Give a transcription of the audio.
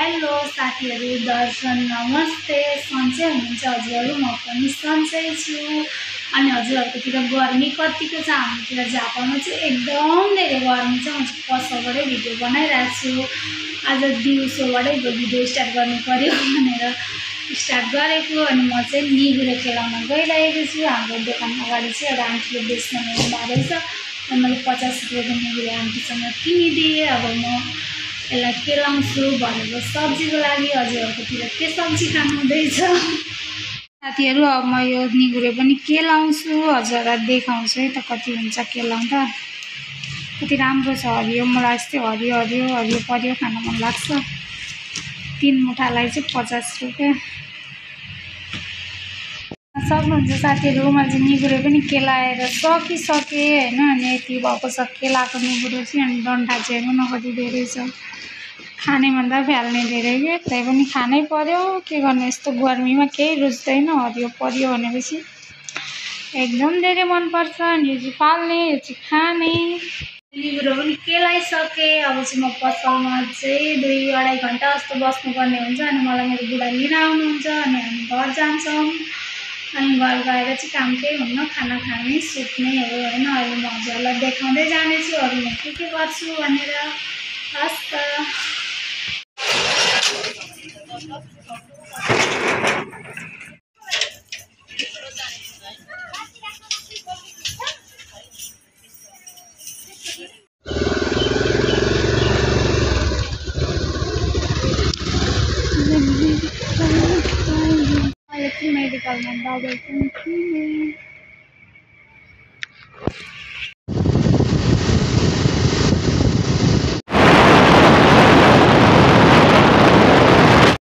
Hello साथीहरू, दर्शन नमस्ते। सन्चै हुनुहुन्छ हजुरहरू? म पनि सन्चै छु। अनि हजुरहरूकोतिर गर्मी कतिको छ? हाम्रोतिर झापामा चाहिँ एकदम धेरै गर्मी छ। म चाहिँ पसलबाटै भिडियो बनाइरहेको छु। आज दिउँसोबाटै भिडियो स्टार्ट गर्नु पर्यो भनेर स्टार्ट गरेको। अनि म चाहिँ निगुरो खेलाउन गइरहेको छु। हाम्रो दोकान अगाडि चाहिँ एउटा आन्टीले बेच्न ल्याउनु भएको रहेछ। अनि मैले 50 रुपियाँको निगुरो आन्टीसँग किनिदिएँ। अब म यसलाई केलाउँछु भनेर सब्जीको लागि। हजुरहरूकोतिर के सब्जी खानु हुँदैछ साथीहरू? अब म यो निगुरो पनि केलाउँछु, हजुरहरूलाई देखाउँछु है त कति हुन्छ केलाउँदा। कति राम्रो छ, हरियो। मलाई यस्तै हरियो हरियो हरियो परियो खान मन लाग्छ। 3 मुठालाई चाहिँ 50 रुपियाँ। सक्नुहुन्छ साथीहरू, मैले चाहिँ निगुरो पनि केलाएर सकिसकेँ होइन। अनि यति भएको छ केलाको निगुरो चाहिँ। अनि डन्ठा चाहिँ हेर्नु न कति धेरै छ। खाने भन्दा फ्याल्ने धेरै के, त्यही पनि खानै पर्यो। के गर्नु, यस्तो गर्मीमा केही रुच्दैन। हरियो परियो भनेपछि एकदम धेरै मनपर्छ। अनि यो चाहिँ फाल्ने, यो चाहिँ खाने। निगुरो पनि केलाइसकेँ। अब चाहिँ म पसलमा चाहिँ 2-2.5 घन्टा जस्तो बस्नुपर्ने हुन्छ। अनि मलाई मेरो बुढा लिन आउनुहुन्छ। अनि हामी घर जान्छौँ। अनि घर गएर चाहिँ काम केही हुन्न, खाना खाने सुत्ने हो होइन। अहिले म हजुरहरूलाई देखाउँदै जानेछु अरू म के गर्छु भनेर। हस् त। मेडिकलमा दबाई पनि किने।